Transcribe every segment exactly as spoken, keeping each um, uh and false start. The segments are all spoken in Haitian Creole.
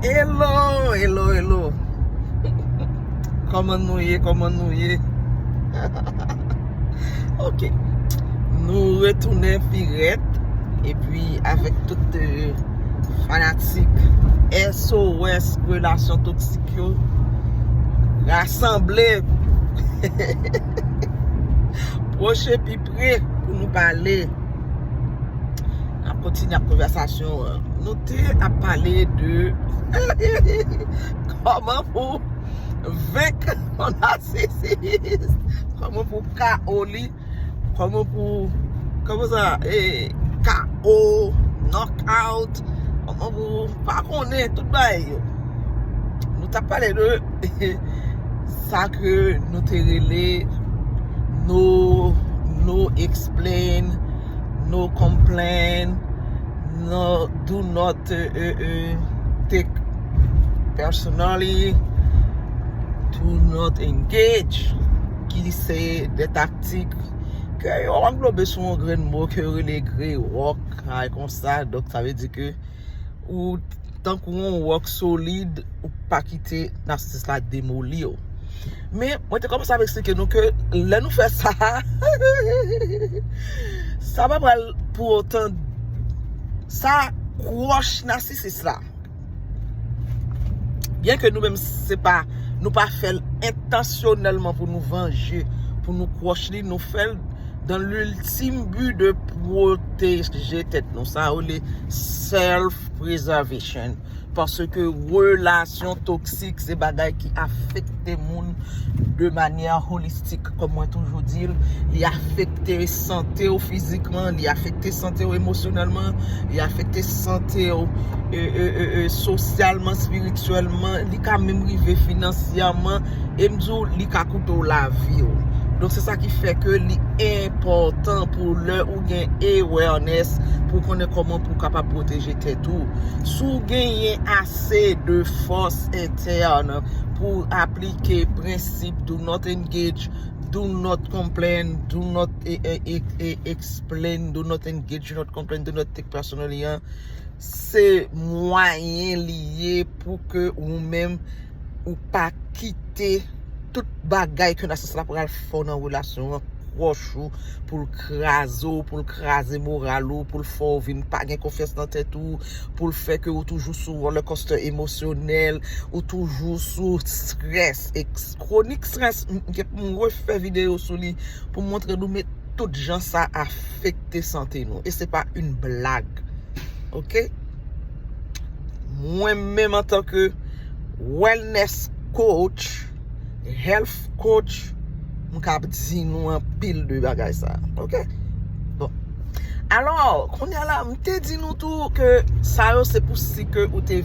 Hello, hello, hello. Kòman nou ye? Kòman nou ye? Ok. Nou retounen pi rèd. Epi avèk tout, euh, fanatik S O S relasyon toksik yo, rasanble. Pwoche pi pre pou nou pale. N ap kontinye ak konvèsasyon an. Nou te ap pale de kòman pou venk yon nasisis, kòman pou K O li, kòman pou, kòman sa, eh, K O, knockout, kòman pou pa konnen tout bagay yo. Nou t ap pale de sa ke nou te rele no, no explain, no complain, no, do not, uh, uh, uh, take personally, do not engage, ki se de taktik ke yo anglobe sou yon grenn mo ke yo rele grey rock, ay konsa. Donk, sa vle di ke ou tankou yon wòk solid, ou pa kite nasisis la demoli w. Men, mwen te kòmanse ap eksplike nou ke lè nou fè sa, sa pa pral pou otan, sa kwòch nasisis la. Byen ke nou menm, se pa, nou pa fè l entansyonèlman pou nou vanje, pou nou kwòch li, nou fè l dans l'ultime but de pwoteje tèt nou. Sa yo rele self preservation. Paske relasyon toksik se bagay ki afekte moun de manyè holistik, kòm mwen toujou di l. Li afekte sante w fizikman, li afekte sante w emosyonèlman, li afekte sante w, e, e, e, e, sosyalman, espirityèlman, li ka menm rive finansyèman, e m di w, li ka koute w lavi w. Donk, se sa ki fè ke li enpòtan pou lè ou gen awareness, pou konnen kòman pou w kapab pwoteje tèt ou. Si w genyen ase de fòs entèn pou w aplike prensip do not engage, do not complain, do not e, e, e, e, explain, do not engage, do not complain, do not take personally an, se mwayen li ye pou ke ou menm ou pa kite tout bagay ke nasisis la pral fè w nan relasyon an kwòch ou, pou l kraze w, pou l kraze moral ou, pou l fè w vin pa gen konfyans nan tèt ou, pou l fè ke ou toujou sou roller coaster emosyonèl, ou toujou sou strès, eks-, kronik strès. M, m, m refè videyo sou li pou m montre nou, men tout jan sa afekte sante nou. E se pa yon blag. Ok? Mwen menm antanke wellness coach, health coach, m ka di nou anpil de bagay sa. Ok? Bon. Alò, kounye a la, m te di nou tou ke sa yo se pou si ke ou te,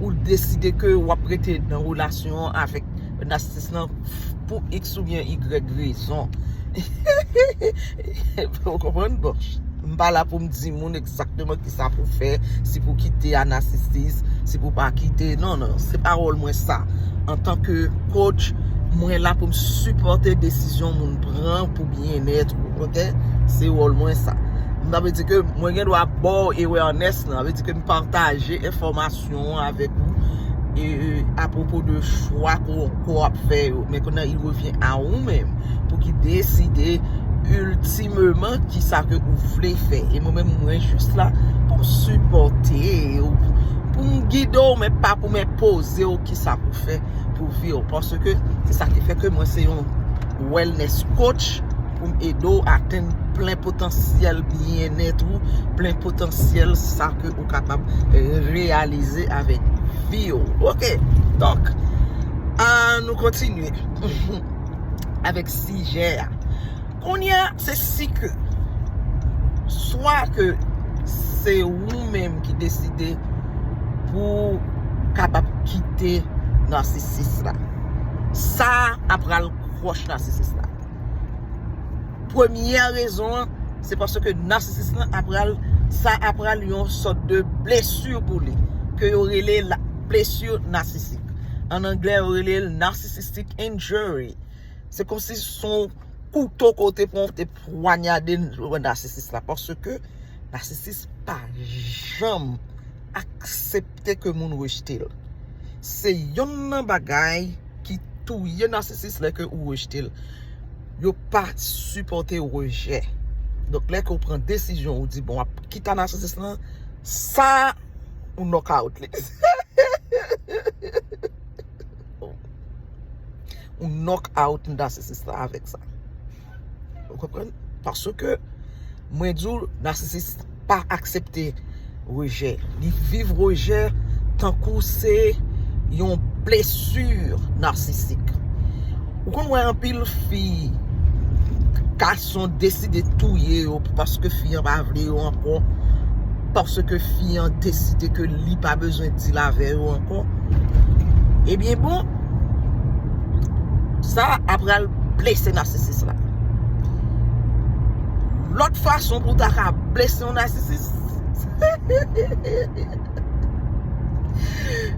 ou deside ke w ap rete nan relasyon an avèk nasisis lan pou X oubyen Y rezon. Ou konprann? Bon, m pa la pou m di moun egzakteman kisa pou fè, si pou kite a nasisis, si pou pa kite. Non, non, se pa wòl mwen sa. Antanke coach, mwen la pou m sipòte desizyon moun pran pou byennèt ou, ok? Se wòl mwen sa. Sa vle di ke mwen gen dwa ba w awareness lan, sa vle di ke m pataje enfòmasyon an avèk ou, e, e, apwopo de chwa ke w, ke w ap fè yo. Men kounye a, il revient à ou menm pou ki deside iltimeman kisa ke ou vle fè. E mwen menm, mwen jis la pou m sipòte w, pou m gide w, men pa pou m enpoze w kisa pou fè pou vi w. Paske se sa ki fè ke mwen se yon wellness coach, pou m ede w atenn plen potansyèl byennèt ou, plen potansyèl sa ke ou kapab reyalize avèk vi w. Ok, donk, ah, nou kontinye avèk sijè a. Kounye a, se si ke, swa ke se ou menm ki deside pou kapab kite nasisis la. Sa a pral kwòch nasisis la. Premyè rezon an, se paske nasisis lan ap pral, sa ap pral yon sòt de blesi pou li, ke yo rele la blesi nasisik. An anglè, yo rele l narcissistic injury. Se kòmsi se yon kouto ke w te pran, w te pwanyade nasisis la, paske nasisis pa janm aksepte ke moun rejte l. Se yonn nan bagay ki touye nasisis lè ke ou rejte l. Yo pa sipòte rejè. Donk, lè ke ou pran desizyon, ou di, bon, w ap kite nasisis lan, sa, ou knock out li. Ou knock out nasisis la avèk sa. Ou konprann? Paske, mwen di w, nasisis pa aksepte rejè. Li viv rejè tankou se yon blesi nasisik. Ou konn wè anpil fi, gason deside touye yo paske fi an pa vle yo ankò, paske fi an deside ke li pa bezwen deal avè yo ankò. Ebyen bon, sa ap pral blese nasisis la. Lòt fason pou w ta ka blese yon nasisis,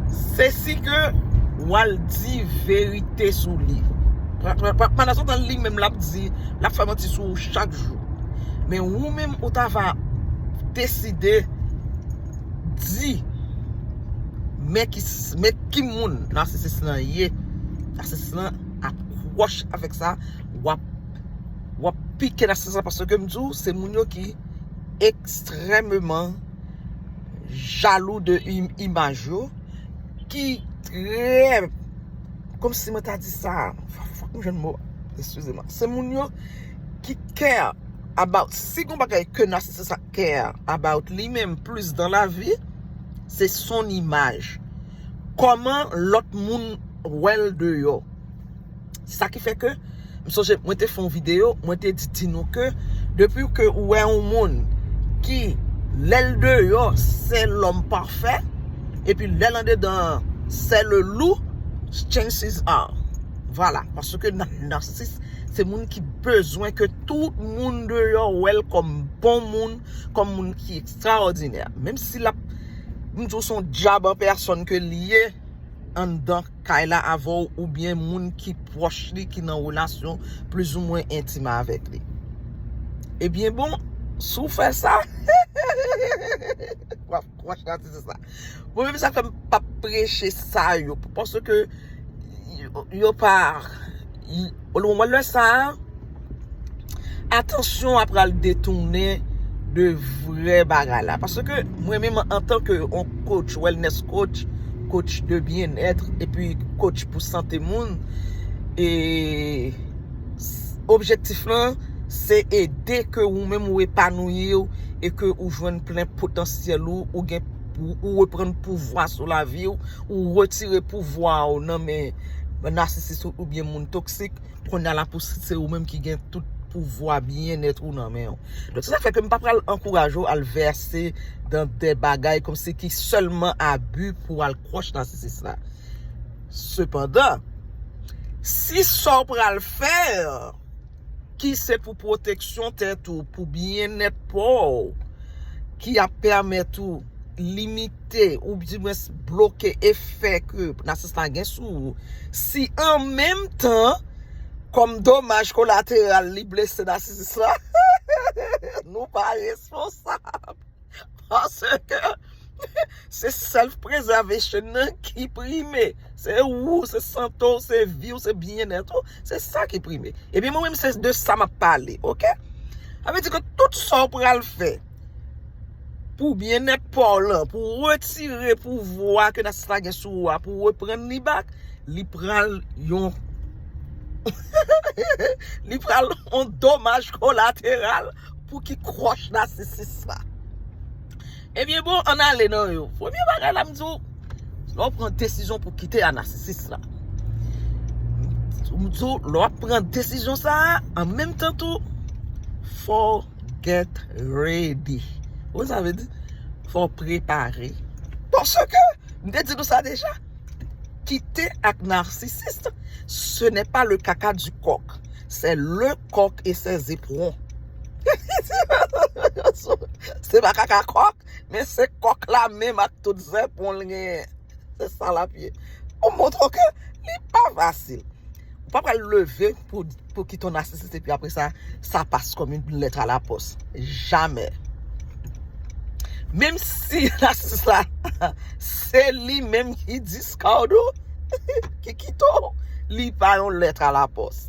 se si ke w al di verite sou li. Pa- pa- pa- Pandan se tan, li menm l ap di, l ap fè manti sou ou chak jou. Men ou menm, ou ta va deside di men ki, men ki moun nasisis lan ye. Nasisis lan ap kwòch avèk sa, w ap, w ap pike nasisis lan, paske m di w, se moun yo ki ekstrèmeman jalou de im- imaj yo, ki trè, kòmsi mwen ta di sa, fòk mwen jwenn mo, eskize mwen. Se moun yo ki care about, si gon bagay ke nasisis la care about li menm plis dan lavi, se son imaj. Kòman lòt moun wè l deyò. Se sa ki fè ke, m sonje, mwen te fè yon videyo, mwen te di, di nou ke, depi ke ou wè yon moun ki, lè l deyò, se lòm pafè, epi lè l andedan, se le lou, chances are. Vwala, paske na- nasisis, se moun ki bezwen ke tout moun deyò wè l kòm bon moun, kòm moun ki ekstraòdinè. Menm si l ap, m di w, se yon dyab an pèsòn ke li ye, anndan kay la avè w, oubyen moun ki pwòch li, ki nan relasyon plizoumwen entim avèk li. Ebyen bon, si w fè sa, w ap kwòch nasisis la. Mwen menm, sa fè m p ap preche sa yo, paske yo, yo pa, y- w wè lè sa a, atansyon ap pral detounen de vrè bagay la. Paske mwen menm, antanke yon coach, wellness coach, coach de byenèt, epi coach pou sante moun, e s- objektif lan, se ede ke ou menm ou epanouyi w e ke ou jwenn plen potansyèl ou, ou gen, ou, ou reprann pouvwa sou lavi w, ou retire pouvwa w nan men nasisis ou, oubyen moun toksik. Kounye a la pou se ou menm ki gen tout pouvwa byenèt ou nan men w. Donk, se sa k fè ke m pa pral ankouraje w al vèse dan de bagay kòmsi ki sèlman abi pou al kwòch nasisis la. Sepandan, si sa w pral fè, ki se pou pwoteksyon tèt ou, pou byenèt pa w, ki ap pèmèt ou limite, oudimwens bloke efè ke nasisis la gen sou ou, si an menm tan, kòm domaj kolateral, li blese nasisis la, nou pa responsab. Paske se self preservation nan ki prime. Se ou, se sante w, se vi w, se byenèt ou. Se sa ki prime. Ebyen, mwen menm, se de sa m ap pale, oke? Sa vle di ke tout sa w pral fè pou byenèt pa w lan, pou retire pouvwa ke nasisis la gen sou ou a, pou reprann li back, li pral yon li pral yon domaj kolateral pou ki kwòch nasisis la. Ebyen bon, ann ale nan yo. Premye bagay la, m di w, lè w pran desizyon pou kite a nasisis la, m di w, lè w ap pran desizyon sa a, an menm tan tou, fò w get ready. Ou konn sa vle di? Fò w prepare. Paske, m te di nou sa deja, quitter ak narcissiste, ce n'est pas le caca du coq, c'est le coq et ses éperons. Se pa kaka kòk, men se kòk la menm ak tout zèpon l genyen. Se sa l ap ye. Pou montre w ke li pa fasil. Ou pa pral leve pou, pou kite yon nasisis epi apre sa, sa pase kòm yon lèt a lapòs. Jamè. Menm si nasisis la, Se li menm ki discard ou, ki kite w. Li pa yon lèt a la pòs.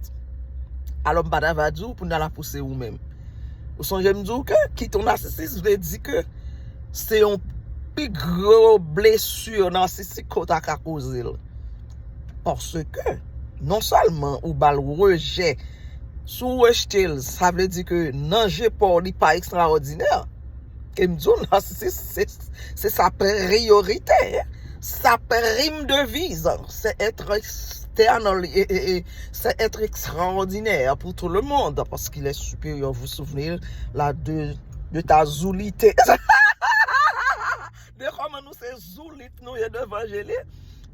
Alò, m pa ta va di w pou n al pouse ou menm. Ou sonje m di w ke kite yon nasisis vle di ke se yon pi gwo blesi nasisik ke w ta ka koze l. Paske non sèlman ou ba l rejè, si w rejte l, sa vle di ke nan je pa w, li pa ekstraòdinè. E m di w, nasisis, se, se sa priyorite, sa prim de viz, c'est être external et, et, et c'est être extraordinaire pour tout le monde, parce qu'il est supérieur, vous vous souvenez, la de, de ta zoulite. De kòman nou se zoulit nou ye devan je li.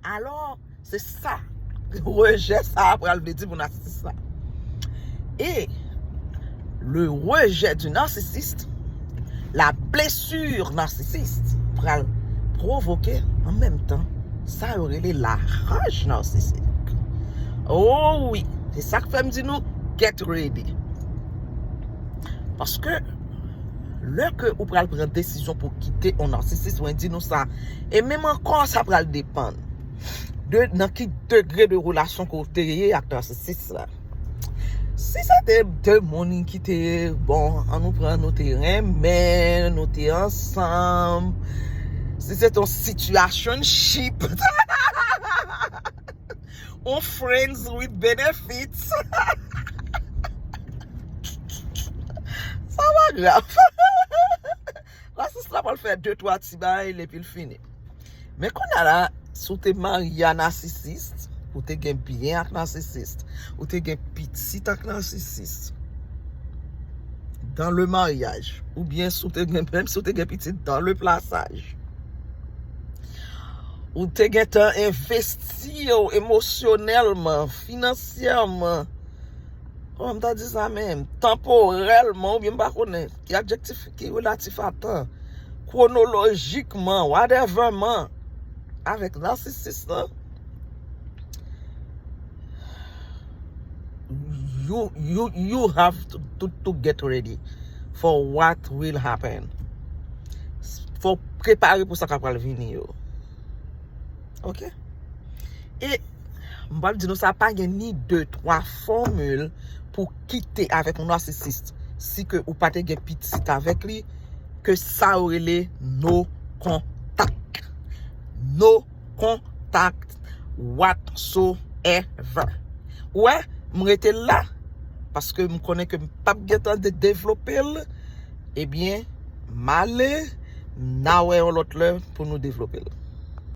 Alò, se sa. Rejè sa a pral vle di pou nasisis la. E le rejet du narcissiste, la blessure narcissiste pral pwovoke an menm tan sa yo rele la rage narcissique. Oh wi, se sa k fè m di nou get ready. Paske lè ke ou pral pran desizyon pou kite yon nasisis, mwen di nou sa, e menm ankò sa pral depann de nan ki degre de relasyon ke w te ye ak nasisis la. Si se te de moun ki te, bon, an nou pran, nou te renmen, nou te ansanm, si se te yon situationship, on friends with benefits, sa pa grav. Nasisis la pral fè de twa ti bagay epi l fini. Men kounye a la, si w te marye a nasisis, ou te gen byen ak nasisis, ou te gen pitit ak nasisis dans le mariage, oubyen si w te gen, menm si w te gen pitit dans le plaçage, ou te gentan envesti w emosyonèlman, finansyèman, kòman m ta di sa menm, tanporèlman, oubyen m pa konnen ki adjektif ki relatif a tan, kwonolojikman, whateverman, avèk nasisis lan, you, you, you have to, to, to get ready for what will happen. Fò w prepare pou sa k ap pral vini yo. Ok? E m pral di nou sa, pa gen ni de, twa fòmil pou kite avèk yon nasisis si ke ou pa te gen pitit avèk li, ke sa yo rele no contact. No contact whatsoever. Ou wè, m rete la, paske m konnen ke m p ap gentan de devlope l, ebyen, m ale, n a wè yon lòt lè pou nou devlope l.